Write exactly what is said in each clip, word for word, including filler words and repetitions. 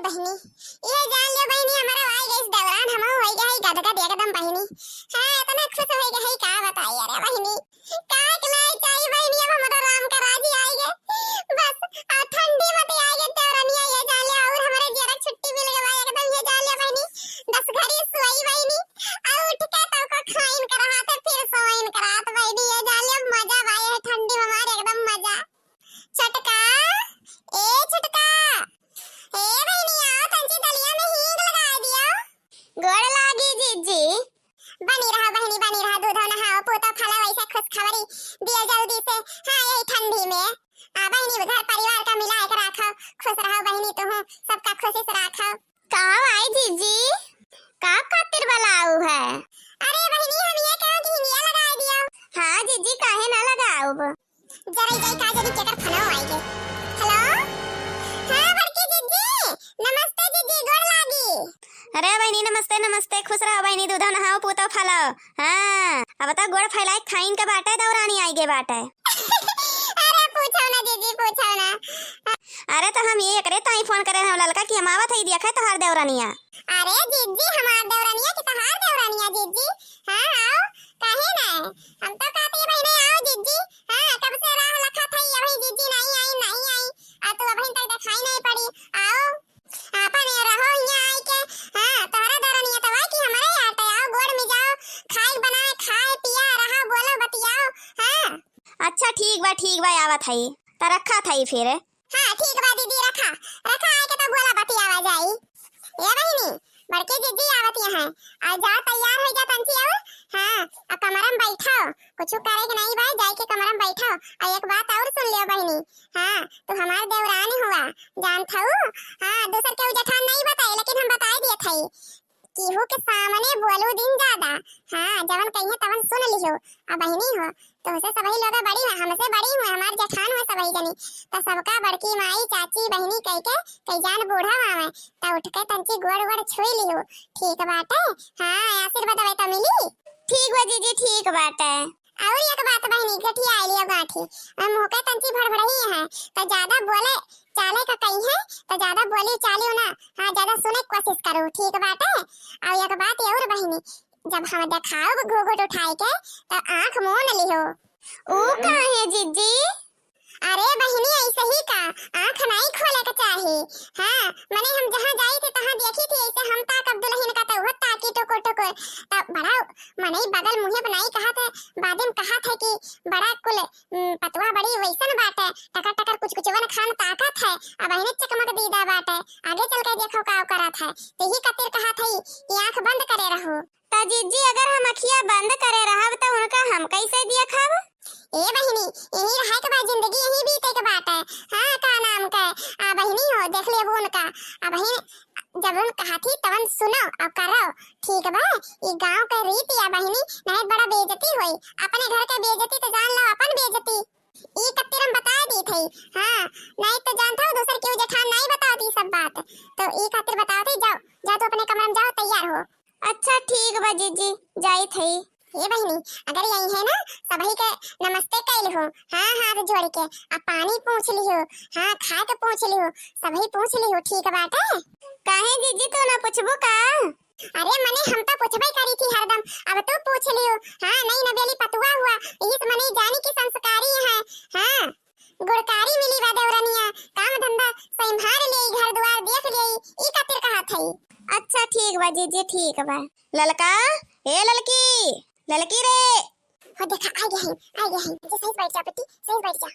बहिनी, ये जान लियो बहिनी, हमारा आई गइस दौरान, हमहू होइ गए हई गदगद एकदम बहिनी। हाँ, इतना खुश होइ गए हई, का बताई, अरे बहिनी, का के लाई चाही बहिनी, अब हमारा राम का राजी आई गए। बस, आ ठंडी मत आई गए देवरनिया, ये जान लियो, और हमारे जियरा छुट्टी मिल गए बा एकदम, ये जान लियो बहिनी, दस घड़ी सोई बहिनी, आ उठ के तो को खाइन कराते, फिर सोइन करात बहिनी, ये जान लियो, मजा बा ये ठंडी में हमारे एकदम मजा। छोटका, ए छोटका, ए बहिनी, आओ, तंची दलिया में हींग लगाए दियो। गोड़ लागी जीजी। बनी रहा बहिनी, बनी रहा, दूधो नहाओ, पूतो फलो, वैसे खुशखबरी दियो जल्दी से। हाँ, यही ठंडी में। आ बहिनी, घर परिवार का मिलाए के राखो, खुश रहो बहिनी, तुहू सबका खुशी से राखो। का आई जीजी, का खातिर बुलाऊ है? अरे बहिनी, हम ये कहो कि हिंगिया लगाए दियो। हाँ जीजी, काहे ना लगाउब? जरा जाई का जानी केकर फोन आई गे। हेलो, हाँ बड़की जीजी, नमस्ते जीजी, गोड़ लागी। अरे बहिनी नमस्ते, नमस्ते, खुश रहो बहिनी, दूधो नहाओ पूतो फलो। हाँ, अब तो गोड़ फैलाई खाइन के बाटे, दौरानी आई गे बाटे। अरे पूछो ना जीजी, पूछो ना। अरे तो हम ये एकरे ताई फोन करे हैं ललका कि हम आवत है देखे तोहार देवरनिया। अरे जीजी, हमार देवरनिया कि तोहार देवरनिया जीजी? हाँ आओ, काहे ना? हम तो कहते हैं बहिनी आओ जीजी। हाँ, कब से राह लखत है, अभी जीजी नहीं आई, नहीं आई। आ तू अभी तक दिखाई नहीं पड़ी। आओ, आपन रहो यहाँ आई के। हाँ, तोहरा देवरनिया तो आई कि हमारे यहाँ पे आओ, गोड़ में जाओ, खाए बनाए, खाए पिया रहा, बोलो बतियाओ। हाँ। अच्छा ठीक बा, ठीक बा, आवत है, त रखा था फिर। हाँ, ठीक बा दीदी, रखा, रखा, आए के तो बोला बतियावा जाई। ए बहिनी, बड़की जीजी आवत यहाँ, आ जा तैयार हो जा तंची और, हाँ, आ कमरा में बैठो, कुछ करे के नहीं बा, जाए के कमरा में बैठो। आ एक बात और सुन लियो बहिनी, हाँ, तू हमार देवरानी हुआ, जानत हऊ? हाँ, दूसर के उ जेठान नहीं बताए, लेकिन हम बताए दिए थे। केहू के सामने बोलू दिन ज्यादा। हाँ, जवन कहिए तवन सुन लिहो। आ बहिनी हो, तोहसे सबही लोग बड़ी है, हमसे बड़ी हुए, हमार जेठान हुए सबही जनी। त सबका बड़की माई, चाची, बहिनी कह के कई जान बूढ़ा आवे, त उठ के तंची गोड़ वोड़ छुई लिहो। ठीक बाटे? हाँ, आशीर्वाद अबे त मिली। ठीक बा जीजी, ठीक बाटे। और एक बात बहिनी, गठिया आइली गाठी, हम मुँह के तंची भड़भड़ही है, त ज्यादा बोले चाले का कही है, त ज्यादा बोली चाली ना, हाँ, ज्यादा सुने के कोशिश करू, ठीक बाटे? और एक बात और बहिनी, जब हम देखाओ घूघूट उठाए के, त आँख मून लिहो। ऊ काहे जीजी? अरे बहिनी, ऐसे ही का आँख नहीं खोले के चाही। हाँ, मने हम जहाँ जाई थे तहाँ देखी थी, ऐसे हम ताकब दुल्हन का तो वो ताकी टुकुर टुकुर। त बड़ा मनई बगल मुँहे बनाई कहा थे, बादे में कहा थे कि बड़ा कुल, उम, पतवा बड़ी वैसन बाटे, टकर टकर कुछ कुछ वन खान ताकत है, अब अहिने चकमक दीदा बाटे, आगे चल के देखो का करत है। तो यही खातिर कहा थे कि आँख बंद करे रहो। त जीजी, अगर हम अखिया बंद करे रहब, त उनका हम कैसे देखब? ए बहिनी, यही रहे के बा जिंदगी, यही बीते के बाटे। हाँ, का नाम के? आ बहिनी हो, देख लेबू उनका। आ बहिन, जब उन कहा थी, तवन सुनो और करो। ठीक बा? ई गाँव के रीति या बहिनी, नहीं बड़ा बेइज्जती होई। अपने घर के बेइज्जती तो जान लो, अपन बेइज्जती। ई कत्तिर हम बता दी थी। हाँ, नहीं तो जानत हो, दूसर केहू जेठान नहीं बतावत ई सब बात। तो ई खातिर बतावत ही, जाओ, जा तू अपने कमरा में जाओ, तैयार हो। अच्छा, ठीक बा जीजी, जाइत हई। ए बहिनी, अगर यही है ना, सबही के नमस्ते कइल हो, हाँ, हाथ जोड़ के, आ पानी पूछ लिहो, हाँ, खाए के पूछ लिहो, सबही पूछ लिहो, ठीक बाटे? काहे जीजी, तू ना पूछबो का? अरे मने हम तो पूछबे करी थी हरदम, अब तू पूछ लिहो, हाँ, नई नबेली पतुआ हुआ, यही से मने जानी की संस्कारी है, हाँ। गुणकारी मिली बा देवरनिया, काम धंधा संभाल लेई, घर दुआर देख लेई, ई खातिर कहत हई। अच्छा ठीक बा जीजी, ठीक बा। ललका, ए ललकी, ललकी रे। हो देखा, आ गया है, आ गया है। अच्छा, सही से बैठ जा बेटी, सही से बैठ जा।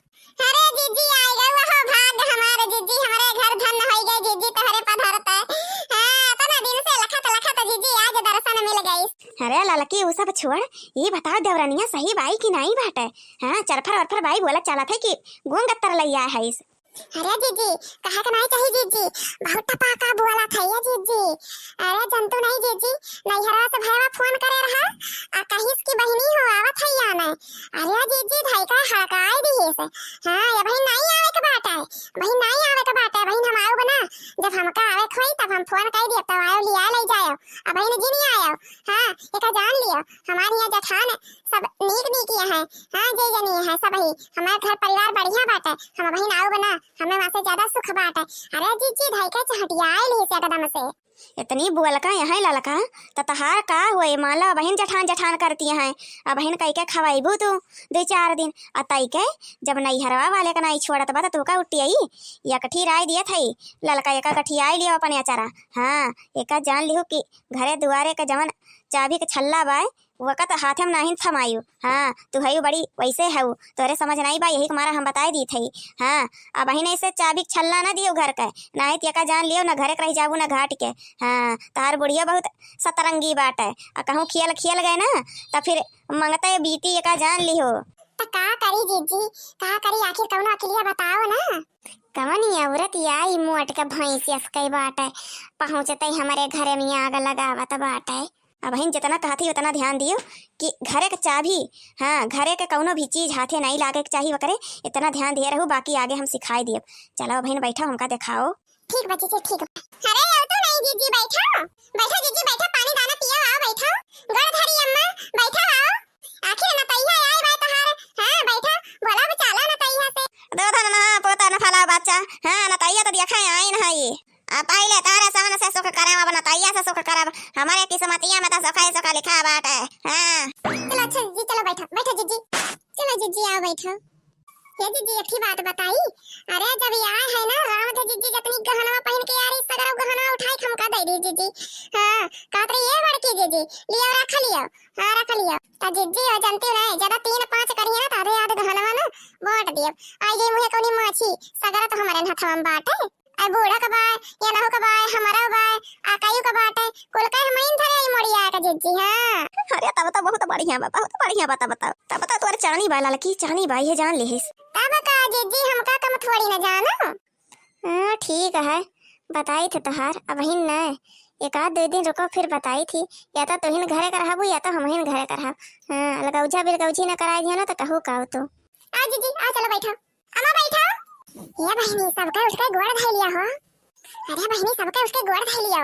अरे जीजी, आ गए हो, भाग हमारे जीजी, हमारे घर धन हो गए जीजी, तोहरे पधारता। हाँ, इतना दिन से लखत लखत जीजी, आज दर्शन मिल गई। अरे ललकी, उ सब छोड़, ई बताओ देवरनिया सही बाई कि नाई बाटे? हाँ, चरफर वरफर बाई बोलत चालत है कि गूंग गत्तर लैया है इस। अरे जीजी, कहे के नाई चाही जीजी, बहुत टपाका बोलत है ये जीजी। अरे जंतु नहीं जीजी, नैहरवा से भैया फोन करे रहा, आ कहिस कि बहिनी हो आवत है या नहीं। अरे जीजी, धई का हड़काई दिहिस। हाँ, ये बहिन नहीं आवे के बाटे, बहिन नहीं आवे के बाटे, बहिन हम आऊ बना, जब हमका आवे खोई तब हम फोन कइ दियो, तब आयो लिया लइ जायो। अबहिन जिन आयो। हाँ, एका जान लियो, हमार हियाँ जठान सब नीक नीक ही है। हाँ, जे जनी है सब ही, हमार घर परिवार बढ़िया बाटे। हम अबहिन आउब ना, हमें वहाँ से ज्यादा सुख बाटे। अरे जिज्जी धइ के चहटिया आइल ही से एकदम से। इतनी बोलका यहाँ ललका, त तहार का हुए? मान लो अबहिन जठान जठान करती हैं, अबहिन कइ के खवाइबू तू दुइ चार दिन। आ तइ के जब नैहरवा वाले का नाई छोड़त बा त तू का उट्टी आई? एकठी राय दियत हई, ललका एका गठियाई लियो अपन अचरा। हाँ, एका जान लिहू कि घरे दुआरे के जवन चाभी के छल्ला बाय, वका त हाथे में नाहीं थमायू। हाँ, तू हयू बड़ी वैसे हऊ, तोरे समझ नाई बा, यही के मारा हम बताए दीत हई। हाँ, अबहिन ऐसे चाभी के छल्ला ना दियो घर के, नाहीं त एका जान लियो ना घरे के रह जाबू ना घाट के। हाँ, तहार बुढ़िया बहुत सतरंगी बाटे, आ कहूँ खियल खियल गए ना, त फिर मंगते बीती एका जान लिहो। त का करी जिज्जी, का करी, आखिर कौनो अखिलिया बताओ ना। कवनी औरत या ई मोट के भैंस यस कई बाटे, पहुँचते ही हमरे घरे में आग लगावत बाटे। अबहिन जितना कहत ही उतना ध्यान दियो कि घरे के चाभी, हाँ, घरे के कौनो भी चीज हाथे नहीं लागे के चाही ओकरे, इतना ध्यान दिए रहू, बाकी आगे हम सिखाई दियब। चलो अबहिन बैठो, हमका देखाओ। ठीक बा जिज्जी, ठीक बा। अरे अब तो नहीं जिज्जी, बैठो, बैठो जिज्जी, बैठो, पानी दाना पियो, आओ बैठो, गोड़ धरी अम्मा, बैठो, आओ। आखिर नतैया आई बाय तहार, हाँ, बैठा, बोला बचाला नतैया से। दो धन ना पोता न फला बच्चा, हाँ, नतैया तो देखा आई ना ये। आ पहले तारे सामने से सुख करब, अब नतैया से सुख करब। हमारे किस्मतिया में तो सुख ही सुख लिखा बाटे, हाँ। चलो अच्छा जिज्जी, चलो बैठो, बैठो जिज्जी, चलो जिज्जी आओ बैठो। हे जिज्जी, एक ठे बात बताई। अरे, जब ये आए है ना, राम थे जिज्जी, जतनी गहनवा पहिन के आ रही, सगरो गहनवा उठाई के हमका दे दी जिज्जी। हाँ, कहत रही, "ये बड़की जिज्जी, लियो, रख लियो।" हाँ, रख लियो। त जिज्जी, हो जानती हो ना, ज्यादा तीन पाँच करिए ना, त आधे आधे गहनवा ना, बांट दियो। आई जे मुहे कौनी माछी, सगरा तो हमारे हथवा में बाटे। आ बूढ़ा के बाय, या नहु के बाय, हमरो बाय, आ कयू के बाटे, कुल के हम इन धरे आई मोड़िया के जिज्जी, हाँ। अरे तब तो बहुत बढ़िया बा, बहुत बढ़िया बा, तब तो, तब तो तोर चानी बा ललकी, चानी बा, ये जान लेहिस। तब का जिज्जी, हमका कम थोड़ी न जानो। हाँ, ठीक है, बताई थे तोहार, अबहिन न, एक आध दो दिन रुको, फिर बताई थी, या तो तुहिन घरे का रहबू, या तो हमहिन घरे का रहब। हाँ, अलगौझा बिलगौझी न कराई दियो ना, तो कहू का तू। आ जिज्जी, आ चलो बैठो। अम्मा बैठो। ए बहिनी, सबका उठ के गोड़ धइ लिया हो। अरे बहिनी, सबका उठ के गोड़ धइ लिया।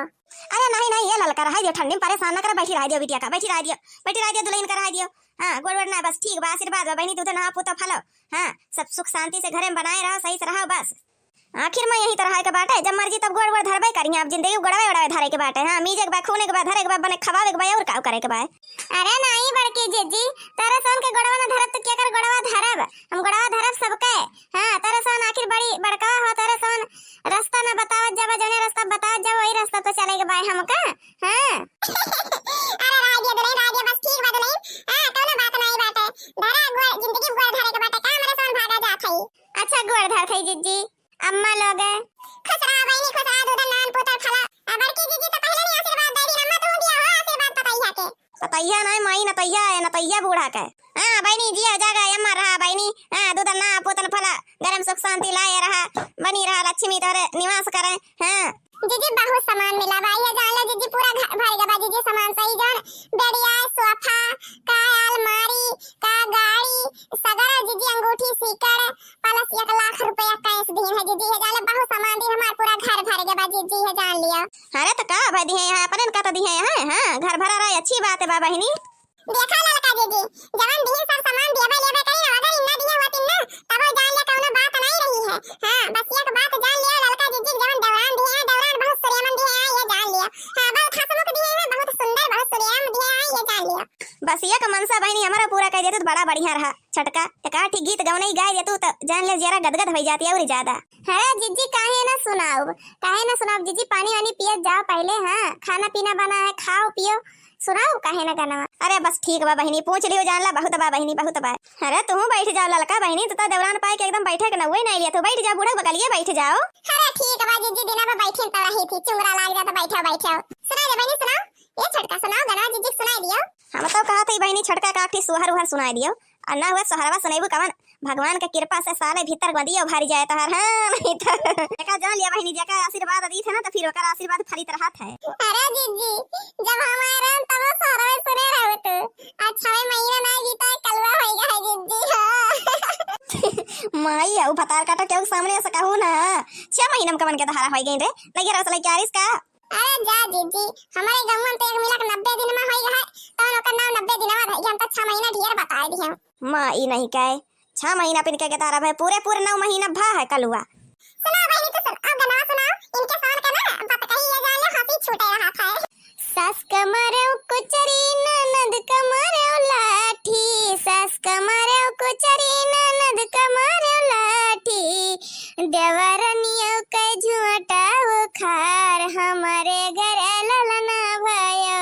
अरे नहीं, नहीं, ये ललका रहाई दियो, ठंडी में परेशान ना करे, बैठी रहाई दियो बिटिया का, बैठी रहाई दियो, बैठी रहाई दियो, दुल्हन का रहाई दियो। हाँ, गोड़ वोड़ ना, बस ठीक बा, आशीर्वाद बा बहिनी, दूध ना पूत फलो। हाँ, सब सुख शांति से घरे में बनाए रहो, सही से रहो बस। आखिर में यही तरह के बाटे, जब मर्जी तब गोड़ वोड़ धरबे करिहे, अब जिंदगी गोड़वे ओड़वे धरे के बाटे। हाँ, मीजे के बा, खूने के बा, धरे के बा, बने खवावे के बा, और का करे के बा। अरे नाई बड़की जिज्जी, तोरे सोन के गोड़वा न धरब त केकर गोड़वा धरब? हम गोड़वा धरब सबके। हाँ, तोरे सोन आखिर बड़ी बड़का हो, तोरे सोन रास्ता न बतावत जाबा, जौने रास्ता बतावत जाबा वही रास्ता तो चले के बाय हमका। हाँ। अरे राय दिया दुल्हन, राय दिया, बस ठीक बा दुल्हन। हाँ, कौनो बात नाई बाटे। धरा गोड़, जिंदगी गोड़ धरे के बाटे, का हमरे सोन भागा जात हई। अच्छा गोड़ धरत हई जिज्जी। अम्मा लोग। खुश रहा बहिनी, खुश रहा, दूध नान पूतल फला। आ बड़की जिज्जी तो पहले नहीं आशीर्वाद दे दी, अम्मा तू दिया हो आशीर्वाद पतैया के। पतैया नहीं माई, नतैया है, नतैया बूढ़ा के। हाँ बहिनी जिया जागा अम्मा रहा बहिनी। हाँ दूध ना पूतल फला, गरम सुख शांति लाए रहा, बनी रहा लक्ष्मी तोरे निवास करे। हाँ। जिज्जी बहुत सामान मिला बा, ये जान लो जिज्जी पूरा घर भर गया बा जिज्जी सामान सही जान, बेडिया, सोफा, का अलमारी, का गाड़ी, सगरा जिज्जी अंगूठी सीकड़, प्लस एक लाख रुपया कैश दिए हैं जिज्जी, ये जान लो बहुत सामान दी हमार पूरा घर भर गया बा जिज्जी, ये जान लिया। अरे तो का भाई दिए हैं, अपने का तो दिए हैं, हाँ घर भरा रहे, अच्छी बात है बा बहिनी। देखा ललका जिज्जी, जवन दिए सब सामान दिए बा लेबे करी ना, अगर इन्ना दिए होतिन ना, तब वो जान ले कौनो बात नहीं रही है। हाँ बस एक बात जान लिया ललका जिज्जी, जवन दौरान दिए हैं, दौरान बहुत सुरेमन दिए हैं, ये जान लिया। हाँ बहुत हंसमुख दिए हैं, बहुत सुंदर, बहुत सुरेम दिए हैं, ये जान लिया। बस एक मनसा बहिनी हमारा पूरा कर देते तो बड़ा बढ़िया रहा। छटका, एकाठी गीत गवनई गाय दे तू त जान ले जरा गदगद होई जाती और ज्यादा। अरे जिज्जी काहे ना सुनाओ, काहे ना सुनाओ जिज्जी, पानी वानी पियत जाओ पहले। हाँ खाना पीना बना है, खाओ पियो, सुनाओ काहे ना गाना। अरे बस ठीक बा बहिनी, पूछ लियो जान ला, बहुत बा बहिनी, बहुत बा। अरे तू बैठ जाओ ललका बहिनी, तू तो दौरान पाए के एकदम बैठे के नउए नहीं लिया, तू बैठ जाओ बूढ़ा बगलिए बैठ जाओ। अरे ठीक बा जिज्जी, बिना बा बैठे तो रही थी, चुंगरा लाग जाता, बैठो बैठो। सुना दे बहिनी सुनाओ, ये छटका सुनाओ, गाना जिज्जी सुनाई दियो। हम तो कहा थी बहिनी छटका का आखिरी सुहर उहर सुनाई दियो, और ना हुआ सुहरवा सुनेबू कवन, भगवान के कृपा से साले भीतर गोदियो भर जाए तोहर। हाँ नहीं तो एका जान लिया बहिनी, जेका आशीर्वाद दी थे ना तो फिर ओकर आशीर्वाद फलित रहत है। अरे जिज्जी, जब हमारे रहन तब सुहरवे सुने रहो तू, आज छवे महीना ना बीता, कलुआ होई गए है जिज्जी। हाँ। माई, उ भतार काटो केहू के सामने से कहू ना। छह महीना में कवन के तहारा होई गई रे, नैहर से लेके आ रहीस का? अरे जा जीजी, हमरे गौवा में तो एक मिला के नब्बे दिन में होई है, तौन ओकर नाम नब्बे दिनवा रह गया, हम तो छह महीना ढेर बताए दिए। माई नहीं कहे, छह महीना पिन के तहारा भए, पूरे पूरे नौ महीना भा है कलुआ। सुनाओ बहिनी, तू सुन, अब गनवा सुनाओ, इनके फोन के ना बात कही ये जाने हंसी छूटे रहा था। सास का मारे कुचरी, ननद का मारे लाठी, सास का मारे कुचरी, ननद का मारे लाठी, देवरनिया के झुंटा उखार, हमरे घर ललना भयो,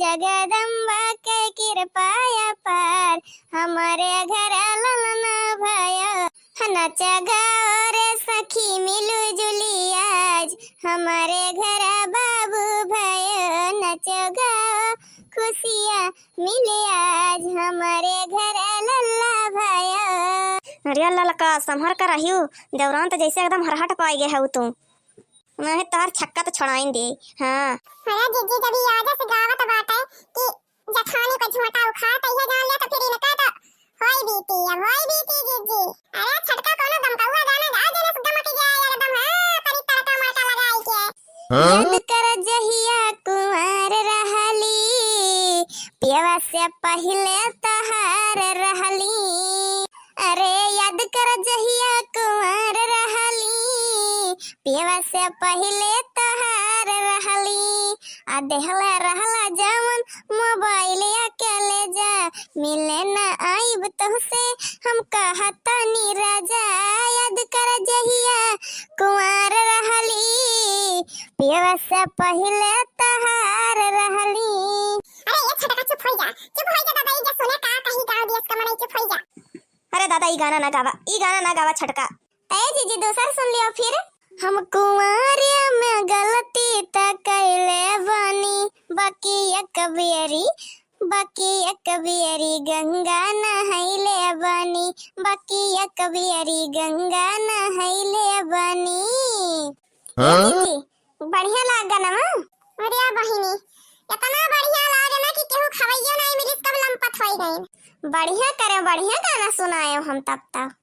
जगदम्बा के कृपा अपार, हमरे घर ललना भयो। नच गाओ रे सखी मिलु जुली आज, हमरे घर बाबू भयो। नच गाओ खुशिया मिले आज, हमरे घर लल्ला भयो। अरे ललका, संभर कर रहियो, देवरान तो जैसे एकदम हरहट पाई गए हऊ तू। नहीं तोहर छक्का तो छोड़ाइन दे। हाँ। अरे जीजी, जब ई आगे से गावत बाटे कि जखानी का झोंटा उखाड़, त इहे जान ले, त फिर इनका त होई बीती, अब होई बीती जीजी। अरे छटका, कोनो गमकौआ गाना गा, जेने से गमक गया एकदम, हाँ, तनी तड़का मड़का लगाई के। हाँ? याद कर जहिया कुंवार रहली, पियवा से पहिले तहार रहली। अरे याद कर जहिया कुंवार रहली, पियवा से पहिले तहार रहली। आ देहला रहला जवन मोबाइलिया के ले जा, मिले ना आइब तोहसे हम कहतानी राजा। याद कर जहिया कुंवार रहली, पियवा से पहिले तहार रहली। अरे ये छटका, चुप हो जा, चुप हो जा दादा, ई जे सुने का कही गाँव देश का मनई, चुप हो जा। अरे दादा, ई गाना ना गावा, ई गाना ना गावा छटका। ए जीजी, दूसर सुन लियो फिर। हम कुंवारे में गलती त कैले बानी, बाकी एक बेरी, बाकी एक बेरी गंगा नहैले बानी, बाकी एक बेरी गंगा नहैले बानी। ए हाँ? जीजी, बढ़िया लाग गाना मा। अरे बहिनी, इतना बढ़िया लागे ना कि केहू खवैयो नहीं मिलिस, कब लंपत होई गई। बढ़िया करे, बढ़िया गाना सुनायो हम तब तक।